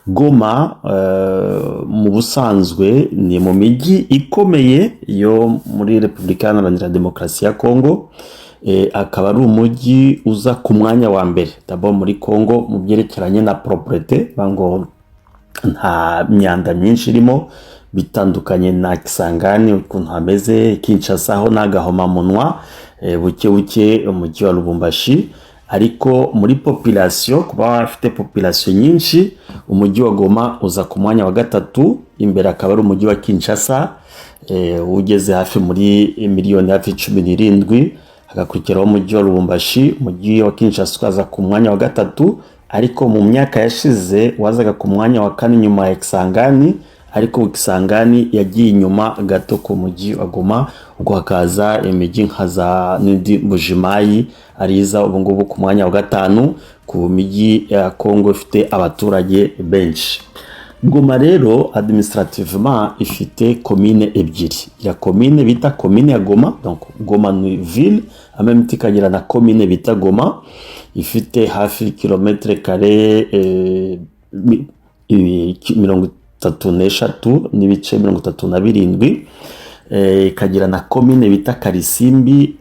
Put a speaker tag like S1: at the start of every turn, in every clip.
S1: Goma mu busanzwe ni mu mijyi ikomeye yo muri Repubulika Iharanira Demokarasi ya Kongo, akaba ari umujyi uza ku mwanya wa mbere d'abord muri Kongo mu byerekeranye na propreté, ngo nta myanda myinshi irimo, bitandukanye na Kisangani ukuntu hameze, Kinshasa ho n'agahomamunwa, buke buke umujyi wa Lubumbashi. Ariko muri population, kuba bafite population nyinshi, umujyi wa Goma uza ku mwanya wa gatatu, imbere akaba ari umujyi wa Kinshasa ugeze hafi muri miliyoni hafi 17, hagakurikiraho umujyi wa Lubumbashi. Umujyi wa Kinshasa ukaza ku mwanya wa gatatu, ariko mu myaka yashize wazaga ku mwanya wa kane nyuma ya Kisangani, ariko Kisangani yagiye inyuma gato ku mujyi wa Goma, ubwo hakaza imijyi nka za n'indi Mbujimayi ariza ubu ngubu ku mwanya wa gatanu ku mijyi ya Kongo ifite abaturage benshi. Goma rero administrativement ifite komine ebyiri, ya komine bita komine ya Goma, donc Goma ni ville en même temps ikagira na komine bita Goma, ifite hafi kilomètres carrés 33.37, ikagira na komine bita Karisimbi,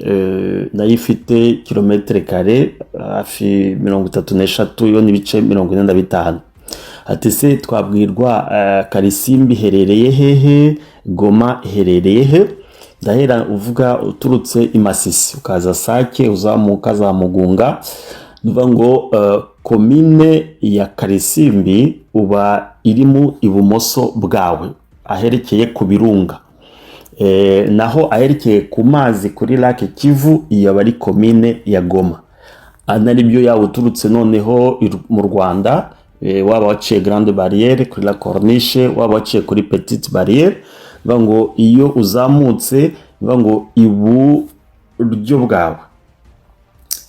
S1: nayo ifite kilomètres carrés hafi 33 yo n'ibice 45. Ati se twabwirwa Karisimbi iherereye hehe, Goma iherereye he? Ndahera uvuga uturutse i Masisi ukaza Sake, uzamuka za Mugunga, nuvuga ngo komine ya Karisimbi uba iri mu ibumoso bwawe aherekeye ku birunga, naho aherekeye ku mazi kuri lac Kivu iyo aba ari komine ya Goma. Anari byo yaba uturutse noneho mu Rwanda, waba waciye Grande Barrière kuri la Corniche, waba waciye kuri Petite Barrière, bivuga ngo iyo uzamutse, bivuga ngo iburyo bwawe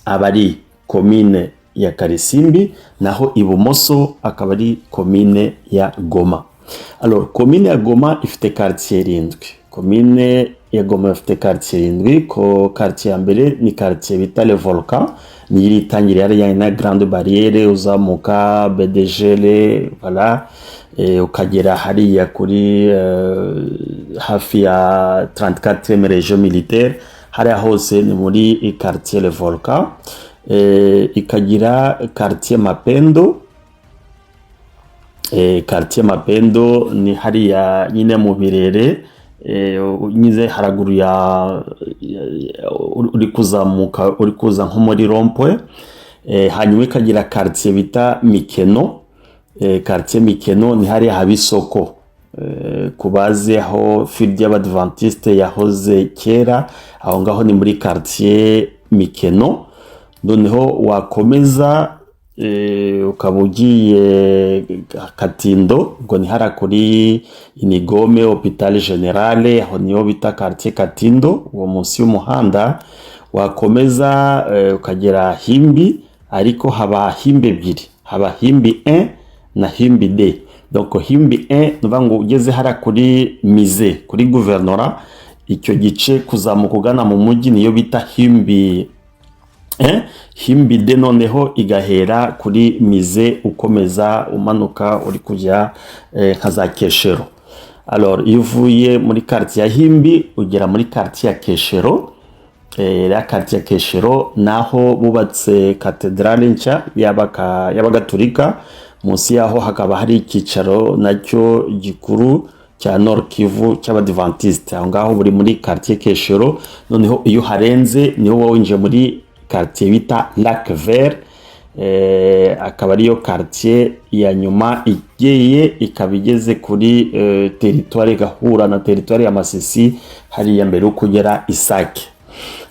S1: aba ari komine ya Karisimbi, naho ibumoso akaba ari komine ya Goma. Alors komine ya Goma ifite quartier irindwi. Komine ya Goma ifite quartier irindwi. Ko quartier ya mbere ni quartier bita Le Volcan, niyo iri itangiriye hariya na Grande Barrière, uzamuka BDGL, voilà, ukagera hariya kuri hafi ya 34e région militaire, hariya hose ni muri quartier Le Volcan. Ikagira quartier Mapendo. Quartier Mapendo ni hariya nyine mu Birere, unyuze haraguru ya uri kuzamuka uri kuza nko muri rond-point. Hanyuma ikagira quartier bita Mikeno. Quartier Mikeno ni hariya haba isoko, ku bazi aho field y'Abadventiste yahoze kera, aho ngaho ni muri quartier Mikeno. Noneho wakomeza ukaba ugiye Katindo, ubwo ni hariya kuri Inigome, Hôpital Général, aho niho bita quartier Katindo, uwo munsi y'umuhanda. Wakomeza ukagera Himbi, ariko haba Himbi ebyiri, haba Himbi 1 na Himbi 2. Donc Himbi 1 ni ukuvuga ngo ugeze hariya kuri musée, kuri gouvernorat, icyo gice kuzamuka ugana mu mujyi niyo bita Himbi. Himbi deux noneho igahera kuri musée, ukomeza umanuka uri kujya nka za Keshero. Alors iyo uvuye muri quartier ya Himbi ugera muri quartier ya Keshero. Ya quartier ya Keshero naho bubatse katedrale nshya y'Abagatulika, munsi yaho hakaba hari icyicaro nacyo gikuru cya Nord Kivu cy'Abadventiste. Aho ngaho buri muri quartier Keshero. Noneho iyo harenze niho wowe winjiye muri quartier bita Lac Vert, akaba ariyo quartier ya nyuma igeye, ikaba igeze kuri territoire, igahura na territoire ya Masisi hariya mbere yo kugera Isake.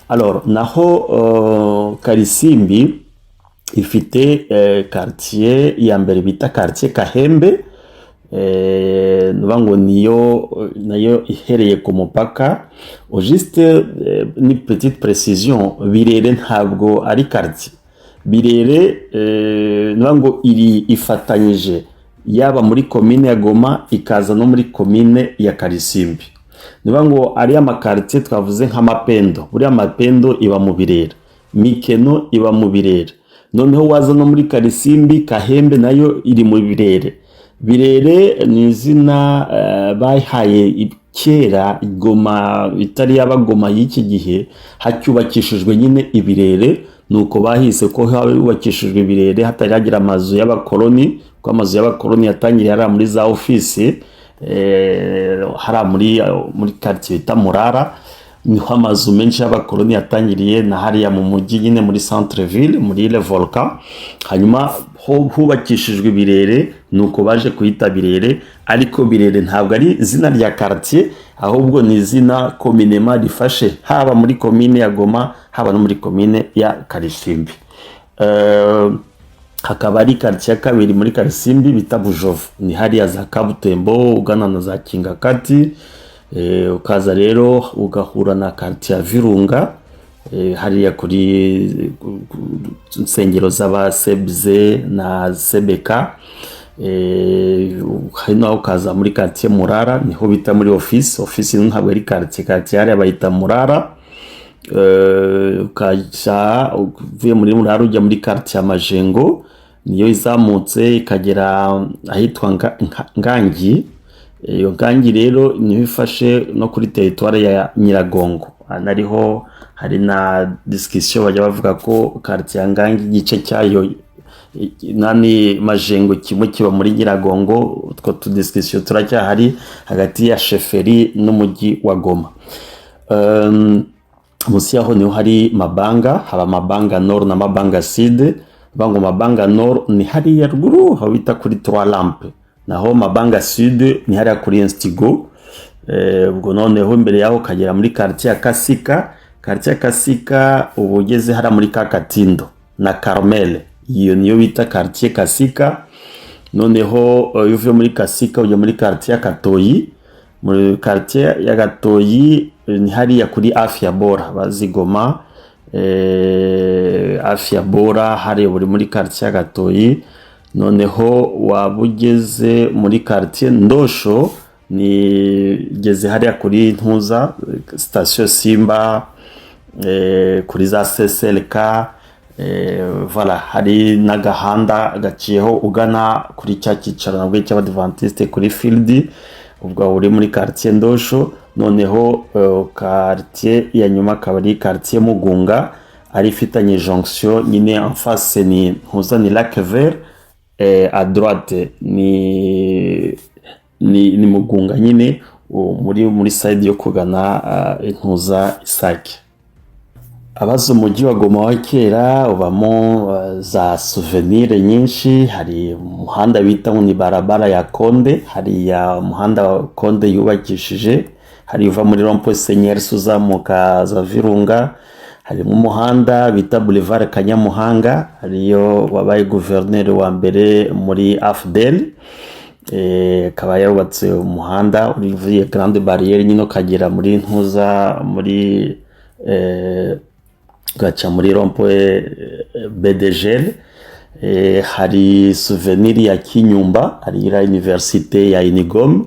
S1: Alors naho Karisimbi ifite quartier ya mbere bita quartier Kahembe, nuvuga ngo niyo nayo ihereye ku mupaka. Juste ni petite précision, Birere ntabwo ari quartier. Birere nuvuga ngo iri ifatanyije yaba muri komine ya Goma, ikaza no muri komine ya Karisimbi. Nuvuga ngo ariya ma quartier twavuze nka Mapendo, buriya Mapendo iba mu Birere, Mikeno iba mu Birere, noneho waza no muri Karisimbi, Kahembe nayo iri mu Birere. Birere ni izina bahaye kera Goma itari yaba Goma y'iki gihe, hacyubakishijwe nyine ibirere. Nuko bahise ko hubakishijwe ibirere, hatari hagira amazu y'abakoloni, kuko amazu y'abakoloni yatangiriye hariya muri za ofisi, hariya muri quartier bita Murara, niho amazu menshi y'abakoloni yatangiriye, na hariya mu mujyi nyine muri centre ville, muri Le Volcan. Hanyuma hubakishijwe ibirere, nuko baje kuyita Birere. Ariko Birere ntabwo ari izina rya quartier, ahubwo ni izina communément rifashe haba muri komine ya Goma, haba no muri komine ya Karisimbi. Hakaba ari quartier ya kabiri muri Karisimbi bita Bujovu, ni hariya za Kabutembo ugana na za Kingakati. Ukaza rero ugahura na quartier ya Virunga, hariya kuri nsengero z'abasebze na Sebeka. Hari naho ukaza muri quartier Murara, niho bita muri office. Office ntabwo ari quartier, quartier hariya bayita Murara. Ukaja uvuye muri Murara ujya muri quartier ya Majengo, niyo izamutse ikagera ahitwa Ngangi. Iyo Ngangi rero niyo ifashe no kuri territoire ya Nyiragongo. Nariho hari na discussion, bajya bavuga ko quartier ya Ngangi igice cyayo nani Majengo kimwe kiba muri Nyiragongo. Utwo tu discussion turacyahari hagati ya chefferie n'umujyi wa Goma. Munsi yaho niho hari Mabanga, haba Mabanga Nord na Mabanga Sud. Bango Mabanga Nord ni hariya ruguru aho bita kuri Trois Lampes, naho Mabanga Sud ni hariya kuri Instigo. Ubwo noneho imbere yaho ukagera muri quartier ya Kasika. Quartier ya Kasika ubu ugeze hariya muri Kakatindo na Carmel, iyo niyo bita quartier Kasika. Noneho iyo uvuye muri Kasika ujya muri quartier ya Katoyi. Muri quartier ya Gatoyi ni hariya kuri Afya Bora, bazigoma Afya Bora hariya buri muri quartier ya Gatoyi. Noneho waba ugeze muri quartier Ndosho, ni geze hariya kuri Ntuza station Simba, kuri za CCLK. Voilà, hari n'agahanda gaciyeho ugana kuri cya cyicaro nabwo cy'Abadventiste kuri field. Ubwo uri muri quartier Ndosho. Noneho quartier ya nyuma akaba ari quartier Mugunga, ari ifitanye jonction nyine, en face ni Ntuza, ni Lac Vert, à droite ni Mugunga nyine, muri side yo kugana Ntuza Isake. Abazi umujyi wa Goma wa kera, ubamo za souvenir nyinshi. Hari umuhanda bita ngo ni barabara ya Konde, hariya umuhanda wa Konde yubakishije, hari uva muri rond-point Senyerisi uzamuka za Virunga. Harimo umuhanda bita Boulevard Kanyamuhanga, ariyo wabaye guverineri wa mbere muri AFDL, akaba yarubatse umuhanda uvuye Grande Barrière nyine ukagera muri Ntuza, muri ugaca muri rond-point BDGL. Hari souvenir ya Kinyumba, hari iriya université ya Unigom,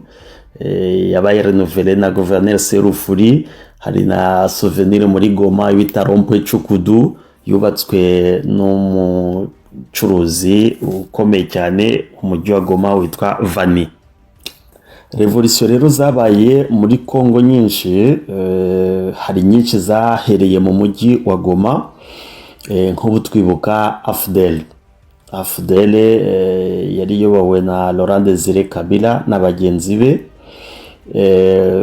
S1: yabaye renouvelé na gouverneur Serufuri. Hari na souvenir muri Goma bita rond-point Cukudu, yubatswe n'umucuruzi ukomeye cyane umujyi wa Goma witwa Vani. Révolution rero zabaye muri Congo nyinshi, hari nyinshi zahereye mu mujyi wa Goma. Nk'ubu twibuka AFDL. AFDL yari iyobowe na Laurent Desire Kabila na bagenzi be.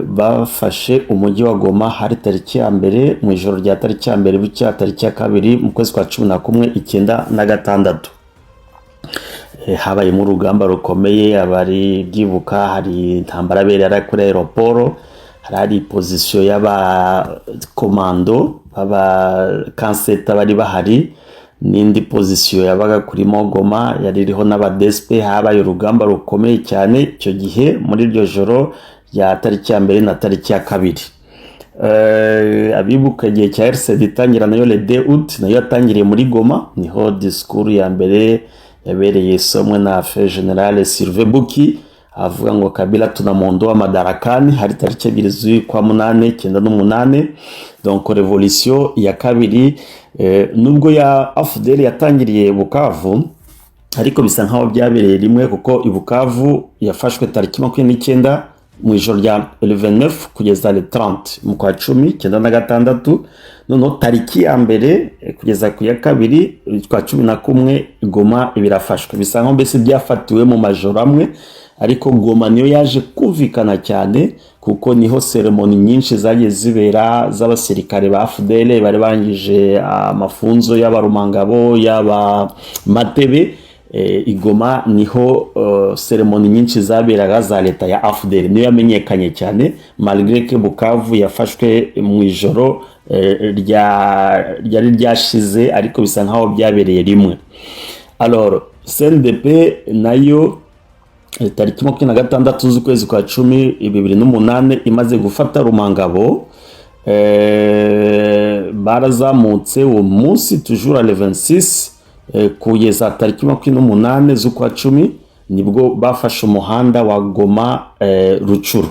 S1: Bafashe umujyi wa Goma hari tariki ya mbere, mu ijoro rya tariki ya mbere bucya tariki ya kabiri mu kwezi kwa 11 96. Habayemo urugamba rukomeye, abari byibuka hari intambara yabereye kuri aéroport, hari position y'abakomando b'abakanseta bari bahari, n'indi position yabaga kuri Mogoma yari iriho n'abadespe. Habaye urugamba rukomeye cyane icyo gihe muri iryo joro rya tariki ya mbere na tariki ya kabiri. Abibuka igihe cya RCD itangira nayo le 2 août, nayo yatangiriye muri Goma, niho discours ya mbere yabereye isomwe na fe Général Sylvain Buki, avuga ngo "Kabila tunamuondoa madarakani", hari tariki 2 z'ukwa munane 98. Donc révolution ya kabiri, nubwo ya AFDL yatangiriye Bukavu, Ariko bisa nkaho byabereye rimwe, kuko i Bukavu yafashwe tariki 29, mu ijoro rya 29 kugeza le 30 mu kwa cumi 96. Noneho tariki ya mbere kugeza ku ya kabiri kwa 11, Goma birafashwe. Bisa nkaho mbese byafatiwe mu majoro amwe, ariko Goma niyo yaje kumvikana cyane, kuko niho cérémonies nyinshi zagiye zibera z'abasirikare ba AFDL bari barangije amafunzo y'abarumangabo, y'aba Matebe. I Goma niho cérémonies nyinshi zaberaga za leta ya AFDL, niyo yamenyekanye cyane, malgré que Bukavu yafashwe mu ijoro ryari ryashize, ariko bisa nkaho byabereye rimwe. Alors, CNDP nayo tariki 26 z'ukwezi kwa cumi 2008, imaze gufata Rumangabo, barazamutse uwo munsi, toujours le 26, kugeza tariki 28 z'ukwa cumi, nibwo bafashe umuhanda wa Goma Rutshuru.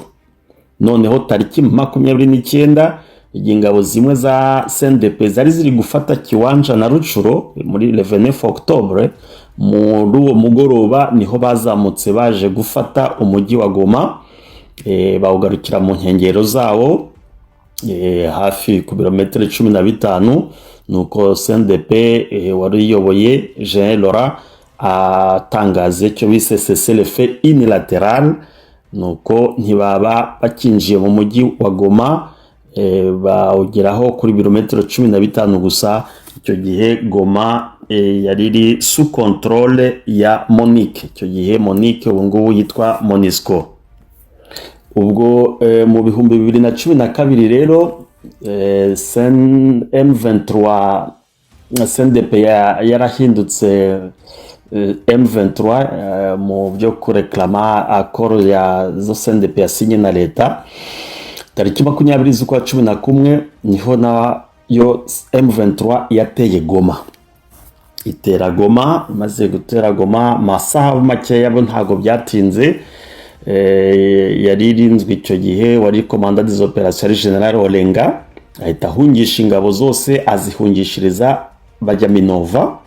S1: Noneho tariki 29, igihe ingabo zimwe za CNDP zari ziri gufata Kiwanja na Rutshuru muri le 29 octobre, muri uwo mugoroba niho bazamutse baje gufata umujyi wa Goma, bawugarukira mu nkengero zawo, hafi ku birometero 15. Nuko CNDP wari uyoboye, Jean Laurent, atangaza icyo bise cessez-le-feu unilatéral. Nuko ntibaba bakinjiye mu mujyi wa Goma, bawugeraho kuri birometero 15 gusa. Icyo gihe Goma yari iri sous contrôle ya MONUC. Icyo gihe MONUC, ubu ngubu yitwa MONUSCO. Ubwo mu 2012 rero, M23, CNDP yarahindutse M23 mu byo kureklama accord ya zo CNDP yasinye na leta. Tariki 20 z'ukwa 11 niho nayo M23 yateye Goma, itera Goma. Imaze gutera Goma, amasaha makeya, bo ntabwo byatinze, yari irinzwe icyo gihe, wari commandant des opérations ari Général Olenga, ahita ahungisha ingabo zose, azihungishiriza bajya Minova.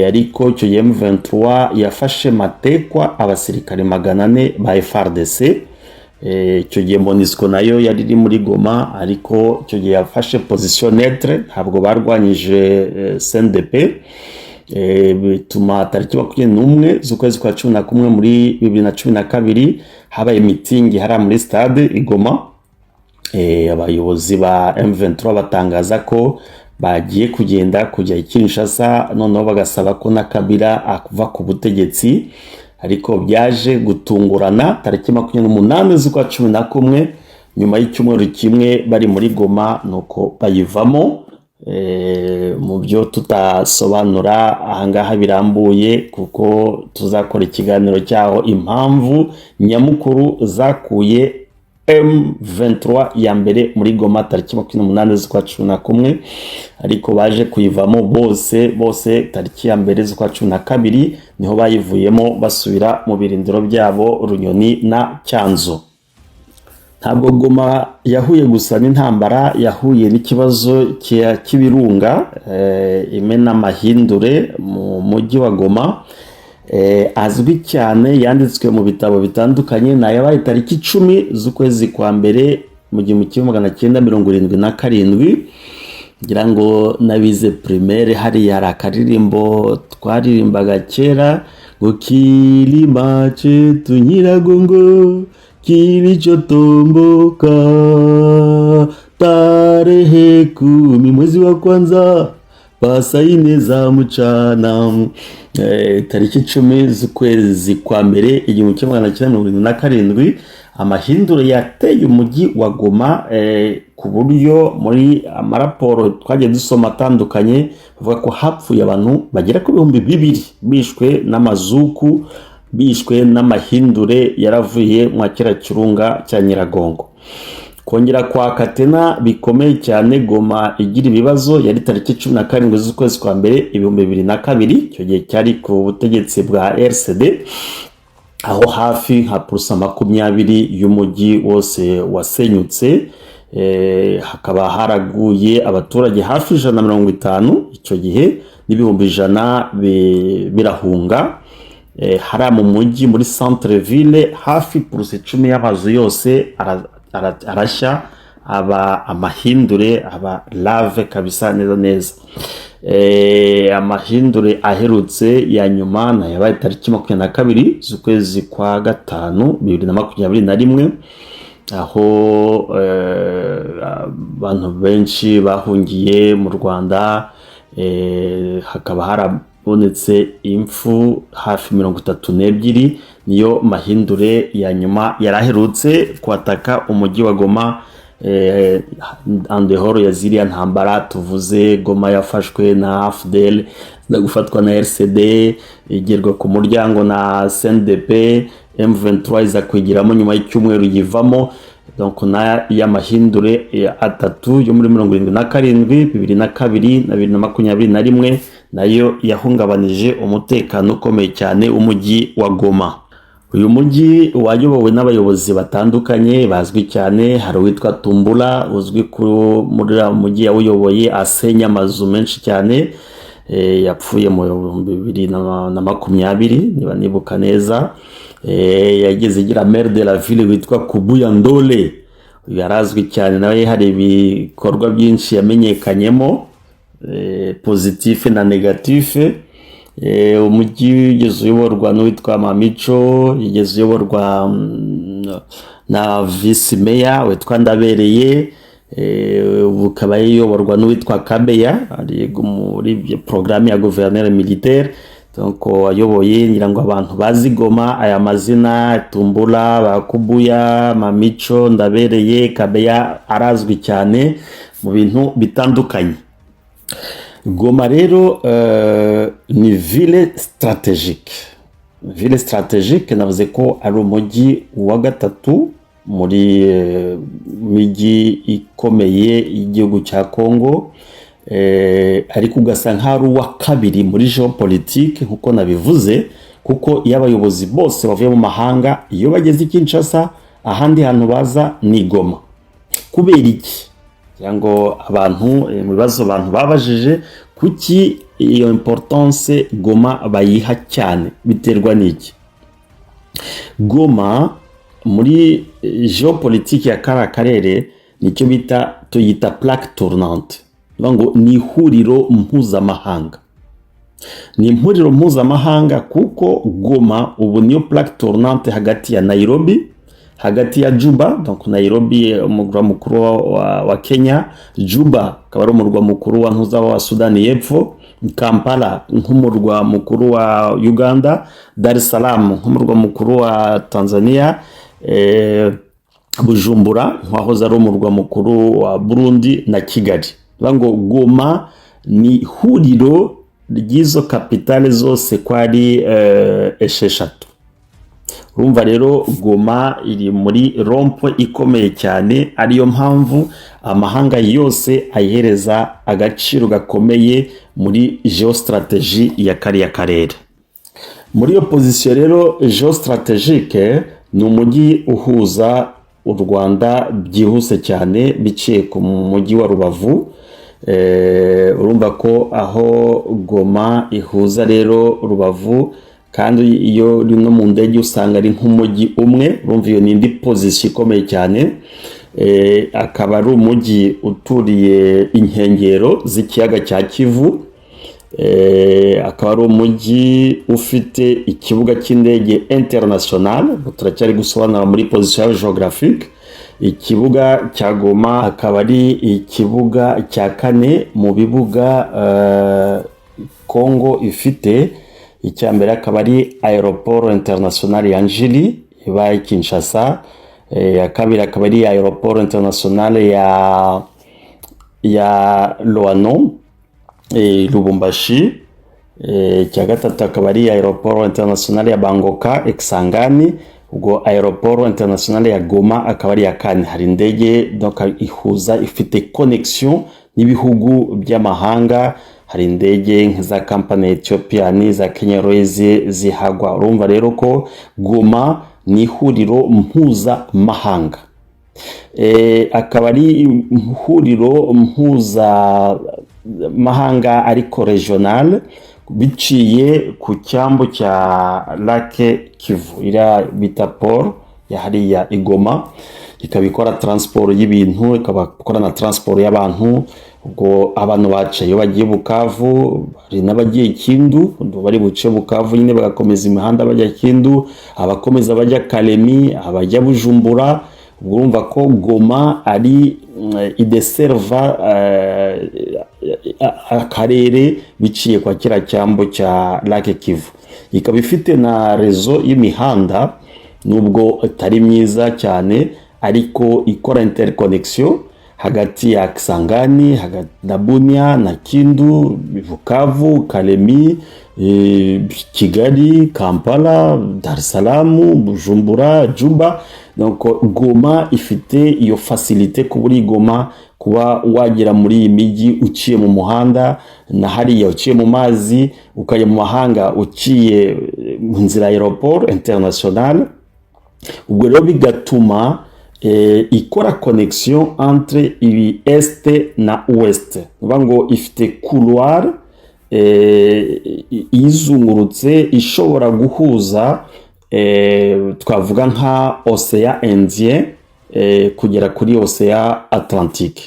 S1: Ariko icyo gihe M23 yafashe matekwa abasirikare 400 ba FARDC. Icyo gihe MONUSCO nayo yari iri muri Goma, ariko icyo gihe yafashe position neutre, ntabwo barwanyije CNDP. Bituma tariki 21 z'ukwezi kwa 11 muri 2012 habaye mitingi hariya muri stade i Goma. Abayobozi ba M23 batangaza ko bagiye kugenda kujya i Kinshasa, noneho bagasaba ko na Kabila ava ku butegetsi. Ariko byaje gutungurana, tariki 28 z'ukwa 11, nyuma y'icyumweru kimwe bari muri Goma, nuko bayivamo, mu byo tutasobanura ahangaha birambuye, kuko tuzakora ikiganiro cyaho, impamvu nyamukuru zakuye M23 ya mbere muri Goma tariki 28 z'ukwa 11. Ariko baje kuyivamo bose bose tariki ya mbere z'ukwa 12, niho bayivuyemo basubira mu birindiro byabo Runyoni na Cyanzu. Ntabwo Goma yahuye gusa n'intambara, yahuye n'ikibazo cy'ibirunga imena amahindure mu mujyi wa Goma, azwi cyane, yanditswe mu bitabo bitandukanye. Ni ayabaye tariki 10 z'ukwezi kwa mbere mu 1977. Ngira ngo nabize primaire, hariya hari akaririmbo twaririmbaga kera ngo "Kilima chetu Nyiragongo kilichotomboka tarehe 10 mwezi wa kwanza pa saa ine za mchana". Tariki 10 z'ukwezi kwa mbere 1977, amahinduro yateye umujyi wa Goma, ku buryo muri amaraporo twagiye dusoma atandukanye bavuga ko hapfuye abantu bagera ku 2000, bishwe n'amazuku, bishwe n'amahindure yaravuye mwa kera kirunga cya Nyiragongo. Kongera kwa Katena bikomeye cyane, Goma igira ibibazo, yari tariki 17 z'ukwezi kwa mbere 2002. Icyo gihe cyari ku butegetsi bwa RCD, aho hafi nka 20% y'umujyi wose wasenyutse. Hakaba haraguye abaturage hafi 150 icyo gihe, n'100,000 birahunga. Hariya mu mujyi, muri centre ville, hafi 10% y'amazu yose arashya, aba amahindure, aba lave kabisa neza neza. Amahindure aherutse ya nyuma na yabaye tariki 22 z'ukwezi kwa gatanu 2021, aho abantu benshi bahungiye mu Rwanda. Hakaba harabonetse impfu hafi 32. Niyo mahindure ya nyuma yaraherutse kwataka umujyi wa Goma, en dehors ya ziriya ntambara tuvuze. Goma yafashwe na AFDL, iza gufatwa na RCD, igerwa ku muryango na CNDP, M23 iza kwigiramo nyuma y'icyumweru yivamo. Donc na y'amahindure atatu yo muri 77, 2002 na 2021 nayo yahungabanije umutekano ukomeye cyane w'umujyi wa Goma. Uyu mujyi wayobowe n'abayobozi batandukanye bazwi cyane. Hari uwitwa Tumbula, uzwi ko muri uriya mujyi yawuyoboye asenya amazu menshi cyane. Yapfuye mu 2020, niba nibuka neza. Yageze igira maire de la ville witwa Kubuya Ndole. Uyu yarazwi cyane nawe, hari ibikorwa byinshi yamenyekanyemo, positif na négatif. Umujyi wigeze uyoborwa n'uwitwa Mamico, yigeze uyoborwa na vice meya witwa Ndabereye, ubu ukaba iyoborwa n'uwitwa Kabeya, ari muri porogaramu ya gouverneur militaire. Donc ayoboye, ngira ngo abantu bazi Goma, aya mazina Tumbula, Bakubuya, Mamico, Ndabereye, Kabeya arazwi cyane mu bintu bitandukanye. Goma rero ni ville stratégique. Ville stratégique, navuze ko ari umujyi wa gatatu muri mijyi ikomeye y'igihugu cya Congo, ariko ugasa nk'aho ari uwa kabiri muri géopolitique, nkuko nabivuze, kuko iyo abayobozi bose bavuye mu mahanga, iyo bageze i Kinshasa, ahandi hantu baza ni Goma. Kubera iki? Kugira ngo abantu, mu bibazo abantu babajije, kuki iyo importance Goma bayiha cyane, biterwa n'iki? Goma muri géopolitique ya kariya karere nicyo bita, tuyita plaque tournante. Bivuga ngo ni ihuriro mpuzamahanga. Ni ihuriro mpuzamahanga kuko Goma ubu niyo plaque tournante hagati ya Nairobi, hagati ya Juba. Donc Nairobi umurwa mukuru wa Kenya, Juba akaba ari umurwa mukuru wa ntuza wa Sudani y'Epfo, Kampala nk'umurwa mukuru wa Uganda, Dar es Salaam nk'umurwa mukuru wa Tanzania, Bujumbura nk'uwahoze ari umurwa mukuru wa Burundi, na Kigali. Bivuga ngo Goma ni ihuriro ry'izo capitales zose ko ari esheshatu. Urumva rero Goma iri muri rond-point ikomeye cyane, ariyo mpamvu amahanga yose ayihereza agaciro gakomeye muri géostratégie ya kariya karere. Muri iyo position rero géostratégique, ni umujyi uhuza u Rwanda byihuse cyane biciye ku mujyi wa Rubavu. Urumva ko aho Goma ihuza rero Rubavu, kandi iyo uri no mu ndege usanga ari nk'umujyi umwe. Urumva iyo ni indi position ikomeye cyane. Akaba ari umujyi uturiye inkengero z'ikiyaga cya Kivu. Akaba ari umujyi ufite ikibuga cy'indege international. Turacyari gusobanura muri position géographique. Ikibuga cya Goma akaba ari ikibuga cya kane mu bibuga Congo ifite. Icya mbere akaba ari aéroport international ya Njili iba i Kinshasa, iya kabiri akaba ari aéroport international ya Luano, Lubumbashi, icya gatatu akaba ari aéroport international ya Bangoka, Kisangani. Ubwo aéroport international ya Goma akaba ari iya kane. Hari indege, donc ihuza, ifite connexion n'ibihugu by'amahanga. Hari indege nk'iza company Ethiopian, za Kenya Airways zihagwa. Urumva rero ko Goma ni ihuriro mpuzamahanga. Akaba ari ihuriro mpuzamahanga ariko regional, biciye ku cyambu cya Lake Kivu, iriya bita port ya hariya i Goma. Ikaba ikora transport y'ibintu, ikaba ikora na transport y'abantu. Ubwo abantu baca iyo bagiye Bukavu, hari n'abagiye Kindu, bari buce Bukavu nyine bagakomeza imihanda bajya Kindu, abakomeza bajya Kalemi, abajya Bujumbura. Ubwo urumva ko Goma ari ideserva akarere biciye kwa kiriya cyambu cya Lake Kivu. Ikaba ifite na réseau y'imihanda, nubwo itari myiza cyane, ariko ikora interconnexion hagati ya Kisangani, hagati na Bunia na Kindu, Bukavu, Kalemi, Kigali, Kampala, Dar es Salaam, Bujumbura, Juba. Donc Goma ifite iyo facilité kuba uri Goma, kuba wagera muri iyi mijyi uciye mu muhanda, na hariya uciye mu mazi, ukajya mu mahanga uciye mu nzira aéroport international. Ubwo rero bigatuma ikora connexion entre ibi est na ouest. Ni ngo ifite couloir izungurutse ishobora guhuza twavuga nka Océan Indien kugera kuri Océan Atlantique.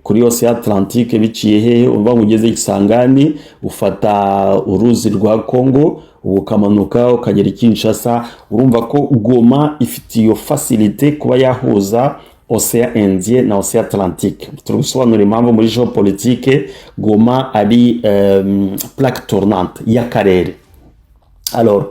S1: Kuri Océan Atlantique biciye hehe? Uva ngo ugeze Kisangani, ufata uruzi rwa Congo, ukamanuka ukagera i Kinshasa. Urumva ko Goma ifite iyo facilité kuba yahuza Océan Indien na Océan Atlantique. Turi gusobanura impamvu muri géopolitique Goma ari plaque tournante y'akarere. Alors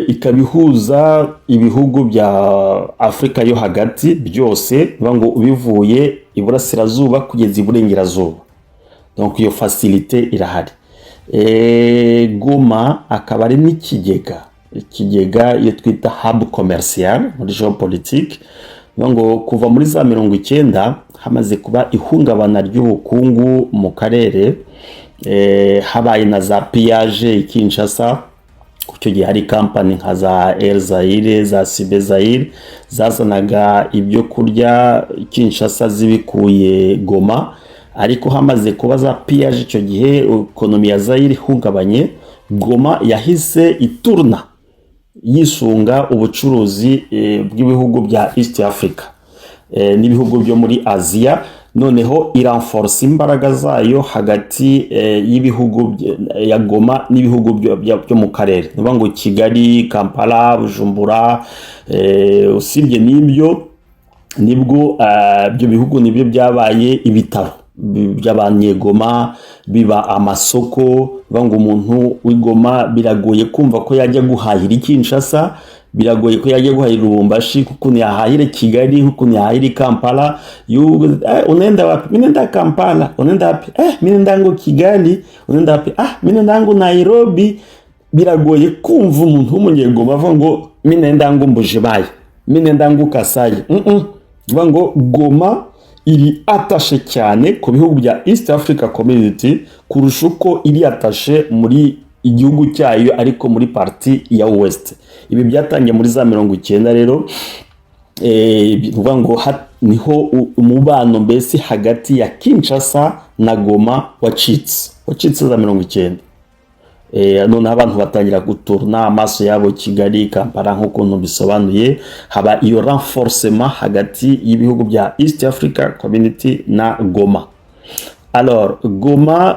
S1: ikaba ihuza ibihugu bya Afurika yo hagati byose, bivuga ngo bivuye iburasirazuba kugeza iburengerazuba. Donc iyo facilité irahari. Goma akaba ari n'ikigega, ikigega iyo twita hub commercial muri géopolitique. Bivuga ngo kuva muri za 90 hamaze kuba ihungabana ry'ubukungu mu karere, habaye na za pillage i Kinshasa. Icyo gihe hari kampani nka za Air Zaire, za Sibe Zaire, zazanaga ibyo kurya Kinshasa zibikuye Goma. Ariko hamaze kuba za pillage, icyo gihe économie ya Zaire ihungabanye, Goma yahise ituruna yisunga ubucuruzi bw'ibihugu bya East Africa n'ibihugu byo muri Aziya. Noneho iranforsa imbaraga zayo hagati y'ibihugu ya Goma n'ibihugu byo mu karere, ni ngo Kigali, Kampala, Bujumbura. Usibye n'ibyo, nibwo ibyo bihugu nibyo byabaye ibitaro by'abanyegoma, biba amasoko. Ngo umuntu w'igoma biragoye kumva ko yajya guhahira i Kinshasa, biragoye ko yajya guhahira Lubumbashi, kuko yahahira Kigali, ukuntu yahahira Kampala. Unaenda wapi? Mimi nenda Kampala. Unaenda wapi? Mimi nenda ngo Kigali. Unaenda wapi? Ah, mimi nenda ngo Nairobi. Biragoye kumva umuntu w'umunyegoma avuga ngo mimi nenda ngo Mbujimayi, mimi nenda ngo Kasayi. Ngo Goma iri attachée cyane ku bihugu bya East Africa Community kurusha uko iri attachée muri igihugu cyayo, ariko muri partie ya ouest. Ibi byatangiye muri za 90 rero. Bivuga ngo niho umubano mbese hagati ya Kinshasa na Goma wacitse za 90. Noneho abantu batangira guturuna amaso yabo Kigali, Kampala, nk'ukuntu bisobanuye. Haba iyo renforcement hagati y'ibihugu bya East Africa Community na Goma. Alors Goma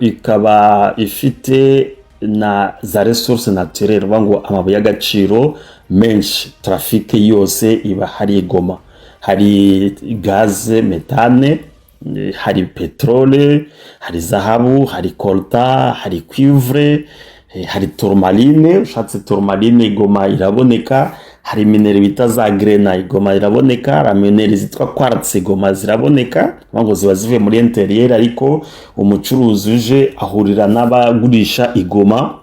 S1: ikaba ifite na za ressources naturelles, uvuga ngo amabuye y'agaciro menshi. Trafic yose iba hari Goma. Hari gaz méthane, hari pétrole, hari zahabu, hari coltan, hari cuivre, hari tourmaline. Ushatse tourmaline, Goma iraboneka. Hari minerai bita za grenat, Goma iraboneka. Hari minerai zitwa quartz, Goma ziraboneka. Ngo ziba zivuye muri intérieur, ariko umucuruzi uje ahurira n'abagurisha i Goma.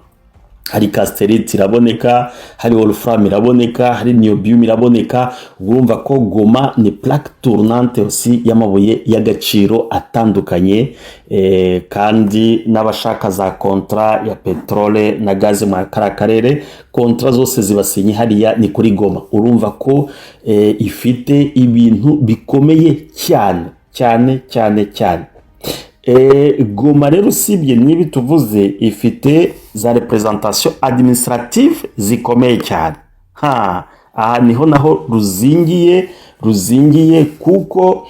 S1: Hari cassitérite iraboneka, hari wolfram iraboneka, hari niobium iraboneka. Urumva ko Goma ni plaque tournante aussi y'amabuye y'agaciro atandukanye, kandi n'abashaka za contrat ya pétrole na gaz mu kariya karere, contrat zose zibasinye hariya ni kuri Goma. Urumva ko ifite ibintu bikomeye cyane cyane cyane cyane. Goma rero, usibye n'ibi tuvuze, ifite za représentation administrative zikomeye cyane. Ha aha niho naho ruzingiye, kuko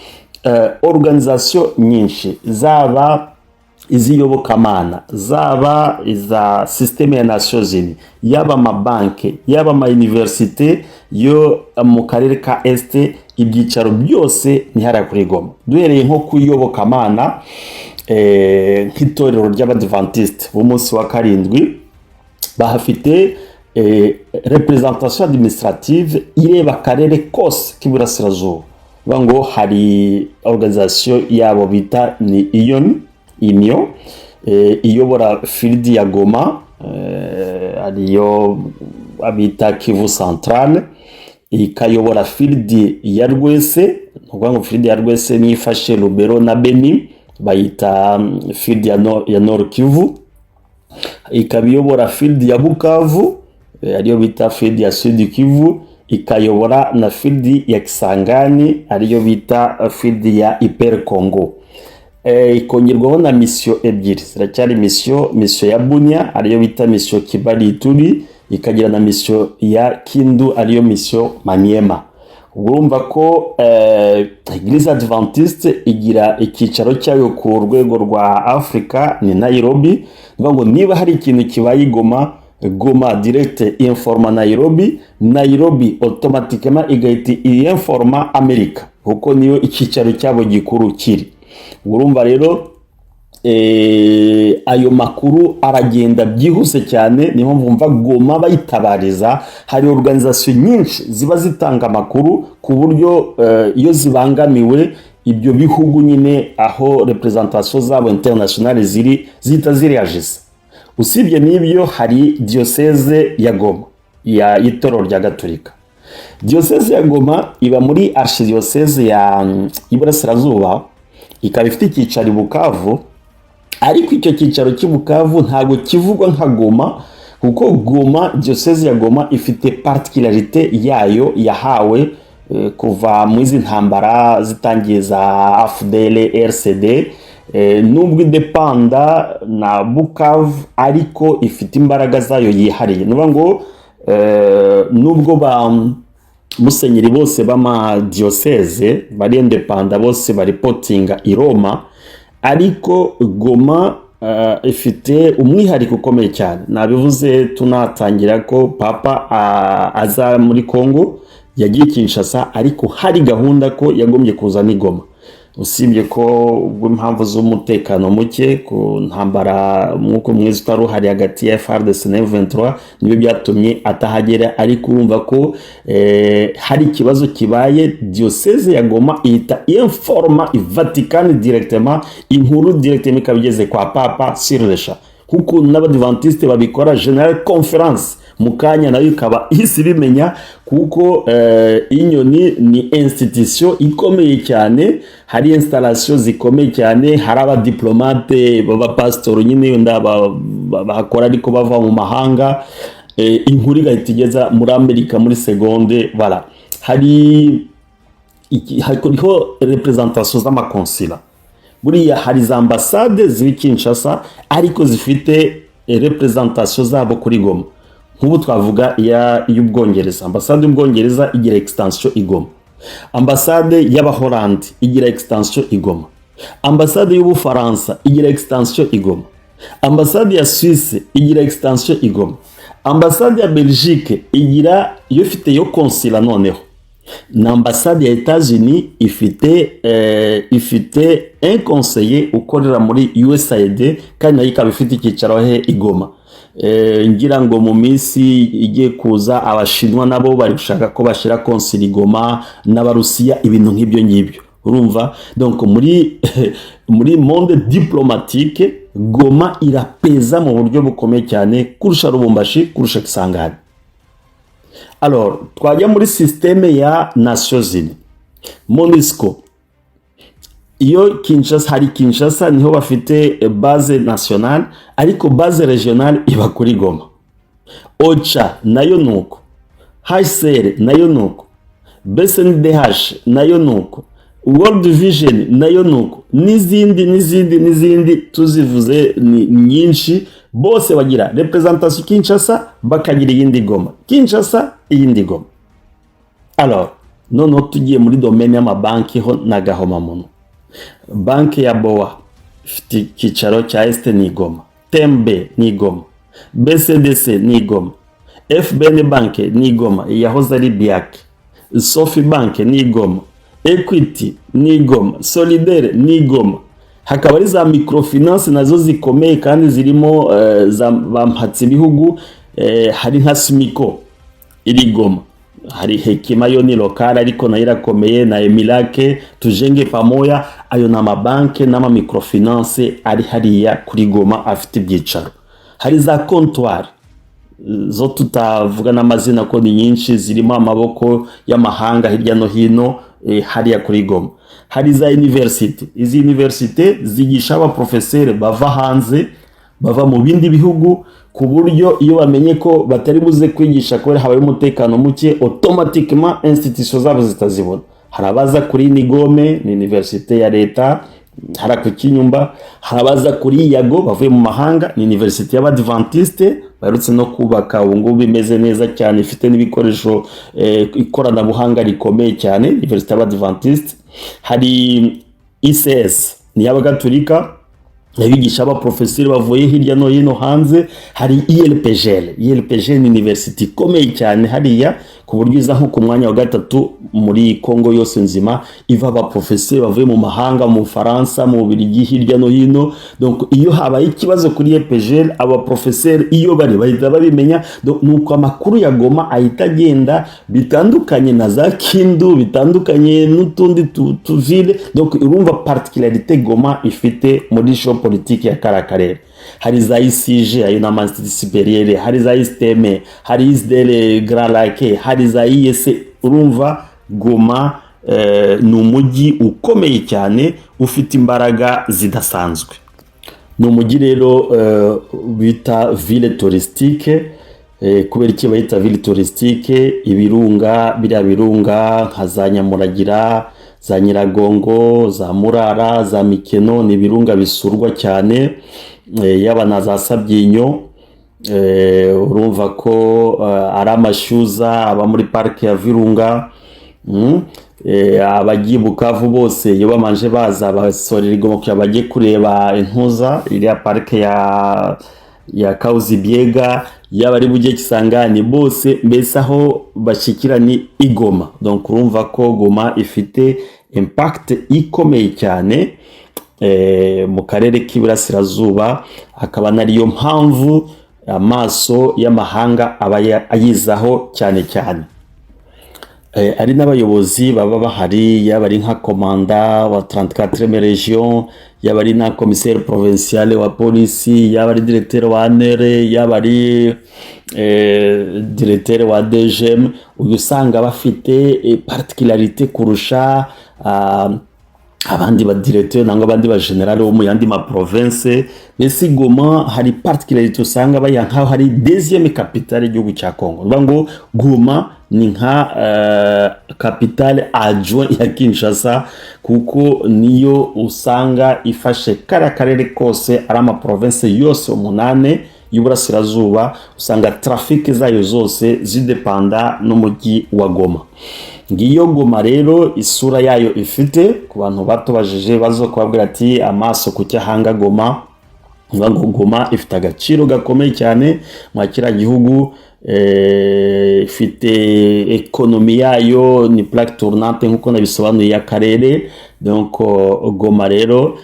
S1: organisation nyinshi, zaba iz'iyobokamana, zaba iza système ya Nations Unies, yaba amabanki, yaba ama université yo mu karere ka Est, ibyicaro byose ni hariya kuri Goma. Duhereye nko ku iyobokamana, nk'itorero ry'Abadivantisite b'umunsi wa karindwi, bahafite représentation administrative ireba akarere kose k'iburasirazuba. Bivuga ngo hari organisation yabo bita ni Union iyobora field ya Goma, ariyo abita Kivu Centrale, ikayobora field ya Rwese. Ni ukuvuga ngo field ya Rwese niyo ifashe Lubero na Beni, bayita field ya Nord Kivu. Ikaba iyobora field ya Bukavu, ariyo bita field ya Sud Kivu, ikayobora na field ya Kisangani, ariyo bita field ya Upper Congo. Ikongerwaho na mission ebyiri ziracyari mission, mission ya Bunia ariyo bita mission Kibali Ituri, ikagira na mission ya Kindu ariyo mission Maniema. Ubwo urumva ko Église Adventiste igira icyicaro cyayo ku rwego rwa Afurika ni Nairobi. Ni ukuvuga ngo niba hari ikintu kibaye i Goma, Goma direct informa Nairobi, Nairobi automatiquement igahita informa Amerika, kuko niyo icyicaro cyabo gikuru kiri. Urumva rero ayo makuru aragenda byihuse cyane. Niyo mpamvu mva Goma bayitabariza. Hari organisation nyinshi ziba zitanga amakuru ku buryo iyo zibangamiwe, ibyo bihugu nyine aho représentation zabo internationale ziri zihita zireyagisa. Usibye n'ibyo, hari diyoseze ya Goma ya y'itorero rya Gatolika. Diyoseze ya Goma iba muri archidiyoseze ya y'Iburasirazuba, ikaba ifite icyicaro i Bukavu. Ariko icyo cyicaro cy'i Bukavu ntabwo kivugwa nka Goma, kuko Goma, diyoseze ya Goma ifite particularité yayo yahawe kuva mu izi ntambara zitangiye za AFDL RCD. Nubwo idepanda na Bukavu, ariko ifite imbaraga zayo yihariye. Ni ukuvuga ngo nubwo ba musenyeri bose b'amadiyoseze bari indépendants, bose baripotinga i Roma, ariko Goma ifite umwihariko ukomeye cyane. Nabivuze tunatangira ko Papa aza muri Congo yagiye Kinshasa, ariko hari gahunda ko yagombye kuza n'i Goma, usibye ko ubwo impamvu z'umutekano muke ku ntambara, umwuka mwiza utari uhari hagati ya FARDC na M23, nibyo byatumye atahagera. Ariko urumva ko hari ikibazo kibaye, diocèse ya Goma ihita informa i Vatican directement, inkuru directement ikaba igeze kwa Papa sur le champ, kuko n'Abadventiste babikora, general conference mu kanya nayo ikaba ihise ibimenya, kuko inyoni ni institution ikomeye cyane, hari installation zikomeye cyane, hari abadiplomate b'abapasitori nyine wenda bahakora ariko bava mu mahanga, inkuru igahita igeza muri Amerika muri seconde. Voilà, hari hariho représentation z'amakonsila. Buriya hari za ambasade ziri Kinshasa ariko zifite représentation zabo kuri Goma. Nk'ubu twavuga iya y'Ubwongereza, ambasade y'Ubwongereza igira extension i Goma, ambasade y'Abahorandi igira extension i Goma, ambasade y'Ubufaransa igira extension i Goma, ambasade ya Suisse igira extension i Goma, ambasade ya Belgique igira iyo ifite yo consulat, noneho na ambasade ya Etats-Unis ifite un conseiller ukorera muri USAID, kandi nayo ikaba ifite icyicaro he? I Goma. Ngira ngo mu minsi igiye kuza Abashinwa nabo bari gushaka ko bashyira consulat i Goma, n'Abarusiya, ibintu nk'ibyo ngibyo. Urumva donc muri monde diplomatique. Goma irapeza mu buryo bukomeye cyane kurusha Lubumbashi, kurusha Kisangani. Alors, twajya muri système ya Nations Unies, MONUSCO, iyo Kinshasa, hari Kinshasa niho bafite base nationale, ariko base régionale iba kuri Goma. OCHA nayo nuko, HCR nayo nuko, BCNUDH nayo nuko, World Vision nayo nuko, n'izindi n'izindi n'izindi, tuzivuze ni nyinshi. Bose bagira représentation Kinshasa, bakagira iyindi Goma, Kinshasa, iyindi Goma. Alors, noneho tugiye muri domaine y'amabanki ho n'agahomamunwa. Banki ya BOA ifite icyicaro cya Est ni Goma, Tembe ni Goma, BCDC ni Goma, FBN Bank ni Goma yahoze ari BIAC, Sofi Bank ni Goma, Equity ni Goma, Solidaire ni Goma. Hakaba ari za microfinance nazo zikomeye kandi zirimo za bampatse ibihugu, hari nka Smico iri Goma, hari Hekima yo ni locale ariko nayo irakomeye, na Emilake, Tujenge Pamoja. Ayo ni amabanki n'ama microfinance ari hariya kuri Goma afite ibyicaro. Hari za comptoir zo tutavuga n'amazina ko ni nyinshi, zirimo amaboko y'amahanga hirya no hino hariya kuri Goma. Hari za université. Izi université zigisha abaprofeseri bava hanze, bava mu bindi bihugu, ku buryo iyo bamenye ko batari buze kwigisha kubera habaye umutekano muke, automatiquement institution zabo zitazibona. Hari abaza kuri Nigome, ni université ya leta hari ku Kinyumba. Hari abaza kuri Yago bavuye mu mahanga, ni université y'Abadventiste baherutse no kubaka ubu ngubu, imeze neza cyane, ifite n'ibikoresho, ikoranabuhanga rikomeye cyane, université y'Abadventiste. Hari ICS, ni iy'Abagatulika, abigisha abaprofeseri bavuye hirya no hino hanze. Hari ILPGL. ILPG ni university ikomeye cyane hariya, ku buryo iza nko ku mwanya wa gatatu muri Congo yose nzima, iva abaprofeseri bavuye mu mahanga, mu Bufaransa, mu Bubiligi, hirya no hino. Donc iyo habaye ikibazo kuri ILPGL, abaprofeseri iyo bari bahita babimenya. Nuko amakuru ya Goma ahita agenda, bitandukanye na za Kindu, bitandukanye n'utundi tuvile. Donc urumva particularité Goma ifite muri géopolitique ya kara karere. Hari za ICG, ayo ni ama institut supérieur, hari za ISTM, hari ISDL Grands Lacs, hari za IS. Urumva Goma ni umujyi ukomeye cyane, ufite imbaraga zidasanzwe. Ni umujyi rero bita ville touristique. Kubera iki bayita ville touristique? Ibirunga, biriya birunga nka za Nyamuragira, za Nyiragongo, za Murara, za Mikeno, ni ibirunga bisurwa cyane, yaba na za Sabyinyo. Urumva ko ari amashyuza aba muri parike ya Virunga. Abagiye Bukavu bose iyo bamanje baza basorera Igoma kugira bajye kureba intuza iriya parike ya Kahuzi Biega. Yaba ari bujye Kisangani, bose mbese aho bashyikira ni Igoma. Donc urumva ko Goma ifite impact ikomeye cyane mu karere k'iburasirazuba, akaba nariyo mpamvu amaso y'amahanga aba ayizaho cyane cyane. Ari n'abayobozi baba bahari, yaba ari nka commandant wa 34e région, yaba ari na commissaire provincial wa polisi, yaba ari directeur wa ANR, yaba ari directeur wa DGM, uyu usanga bafite particularité kurusha abandi ba directeur nangwa abandi ba général bo mu yandi ma province. Mbese Goma hari particularité usanga baya nkaho hari deuxième capitale y'igihugu cya Congo. Nuvuga ngo Goma ni nka capitale adjoint ya Kinshasa, kuko niyo usanga ifashe kariya karere kose, ari ama province yose umunane y'uburasirazuba, usanga trafic zayo zose zidepanda n'umujyi wa Goma. Ngiyo Goma rero isura yayo ifite. Ku bantu batubajije bazo kubabwira ati amaso ku cyahanga Goma, ngo Goma ifite agaciro gakomeye cyane mwa kiriya gihugu, ifite économie yayo, ni plaque tournante nk'uko nabisobanuye y'akarere. Donc Goma rero,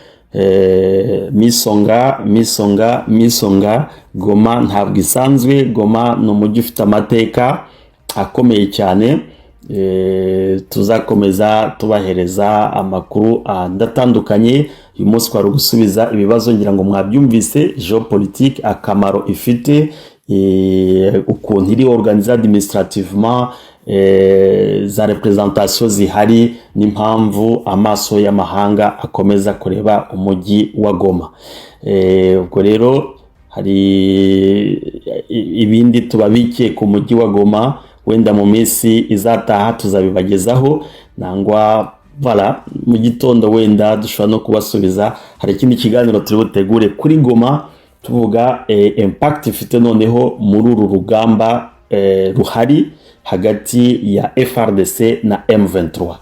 S1: misonga misonga misonga, Goma ntabwo isanzwe. Goma ni umujyi ufite amateka akomeye cyane. Tuzakomeza tubahereza amakuru adatandukanye. Uyu munsi twari gusubiza ibibazo, ngira ngo mwabyumvise: géopolitique, akamaro ifite, ukuntu iri organisée administrativement, za représentation zihari, n'impamvu amaso y'amahanga akomeza kureba umujyi wa Goma. Ubwo rero hari ibindi tubabikiye ku mujyi wa Goma, wenda mu minsi izataha tuzabibagezaho, nangwa voilà, mu gitondo wenda dushobora no kubasubiza. Hari ikindi kiganiro turi butegure kuri Goma, tuvuga impact ifite noneho muri uru rugamba ruhari hagati ya FARDC na M23.